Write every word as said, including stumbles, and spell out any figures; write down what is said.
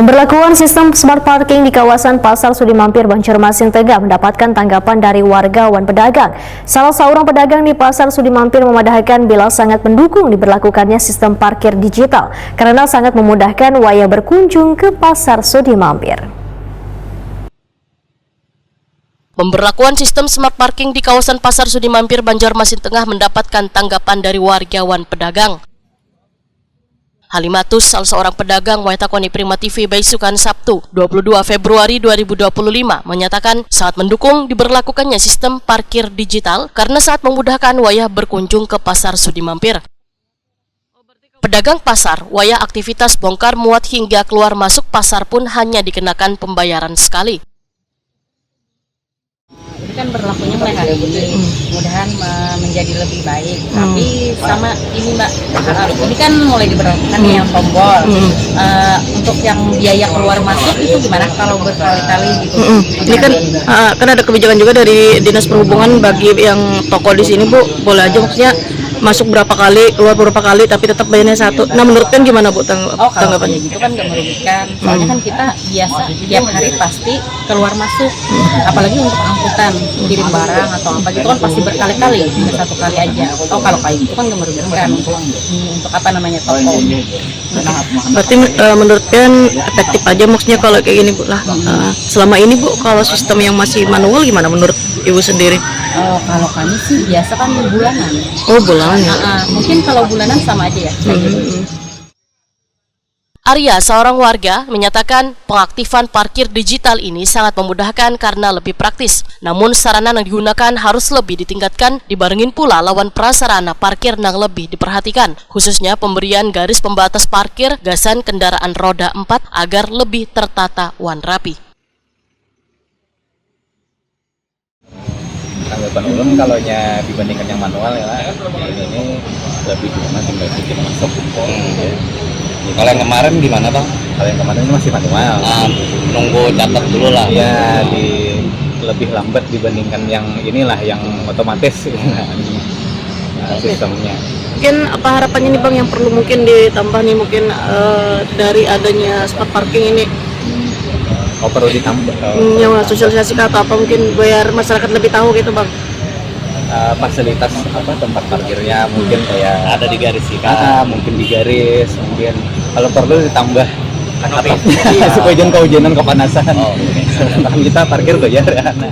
Berlakuan sistem smart parking di kawasan Pasar Sudi Mampir, Banjarmasin Tengah mendapatkan tanggapan dari warga wan pedagang. Salah seorang pedagang di Pasar Sudi Mampir memadahkan bila sangat mendukung diberlakukannya sistem parkir digital karena sangat memudahkan wayah berkunjung ke Pasar Sudi Mampir. Pemberlakuan sistem smart parking di kawasan Pasar Sudi Mampir, Banjarmasin Tengah mendapatkan tanggapan dari warga wan pedagang. Halimatus, salah seorang pedagang wayah takoni Prima T V baisukan Sabtu, dua puluh dua Februari dua ribu dua puluh lima, menyatakan sangat mendukung diberlakukannya sistem parkir digital karena sangat memudahkan wayah berkunjung ke Pasar Sudi Mampir. Pedagang pasar, wayah aktivitas bongkar muat hingga keluar masuk pasar pun hanya dikenakan pembayaran sekali. Ini kan berlakunya mulai hari ini, mudahan me- menjadi lebih baik. Tapi sama ini Mbak, ini kan mulai diberlakukan nih yang tombol. Eh, untuk yang biaya keluar masuk itu gimana kalau berkali-kali gitu? Mm-mm. Ini kan ah, kan ada kebijakan juga dari Dinas Perhubungan bagi yang toko di sini, Bu, boleh aja maksudnya masuk berapa kali, keluar berapa kali, tapi tetap bayarnya satu. Nah, menurut kan gimana, Bu, tangg- Oh, kalau tanggapannya? kayak gitu kan nggak merugikan. Soalnya kan kita biasa tiap hari pasti keluar masuk, apalagi untuk angkutan, kirim barang atau apa gitu kan pasti berkali-kali, nggak satu kali aja. Oh, kalau kayak gitu kan nggak merugikan. Hmm, untuk apa namanya, toko? Berarti eh, menurut kan efektif aja maksudnya kalau kayak gini, Bu, lah. Eh, selama ini, Bu, kalau sistem yang masih manual gimana menurut Ibu sendiri? Oh, kalau kami sih biasa kan bulanan. Oh, bulanan ya. Ah, mungkin kalau bulanan sama aja ya. Hmm. Arya, seorang warga, menyatakan pengaktifan parkir digital ini sangat memudahkan karena lebih praktis. Namun, sarana yang digunakan harus lebih ditingkatkan, dibarengin pula lawan prasarana parkir yang lebih diperhatikan, khususnya pemberian garis pembatas parkir gasan kendaraan roda empat agar lebih tertata wan rapi. Tanggapan ulun, kalau nya dibandingkan yang manual ya, ini, ini lebih nyaman tinggal bikin masuk. Kalau yang kemarin gimana, Bang? Kalau yang kemarin ini masih manual. Ah, nunggu catat dulu lah. Ya, di lebih lambat dibandingkan yang inilah, yang otomatis. Nah, sistemnya. Mungkin apa harapannya nih, Bang, yang perlu mungkin ditambah nih, mungkin eh, dari adanya smart parking ini? Oh, perlu ditambah. Oh, Hmm, yang sosialisasi kah atau apa mungkin biar masyarakat lebih tahu gitu, Bang? Eh, fasilitas apa, tempat parkirnya mungkin kayak Ada di garis sih, ah, Kak. mungkin di garis, mungkin kalau perlu ditambah Kanopi. Iya, supaya jangan kehujanan, kepanasan. Oh, oke. Kan kita parkir tuh ya. Nah,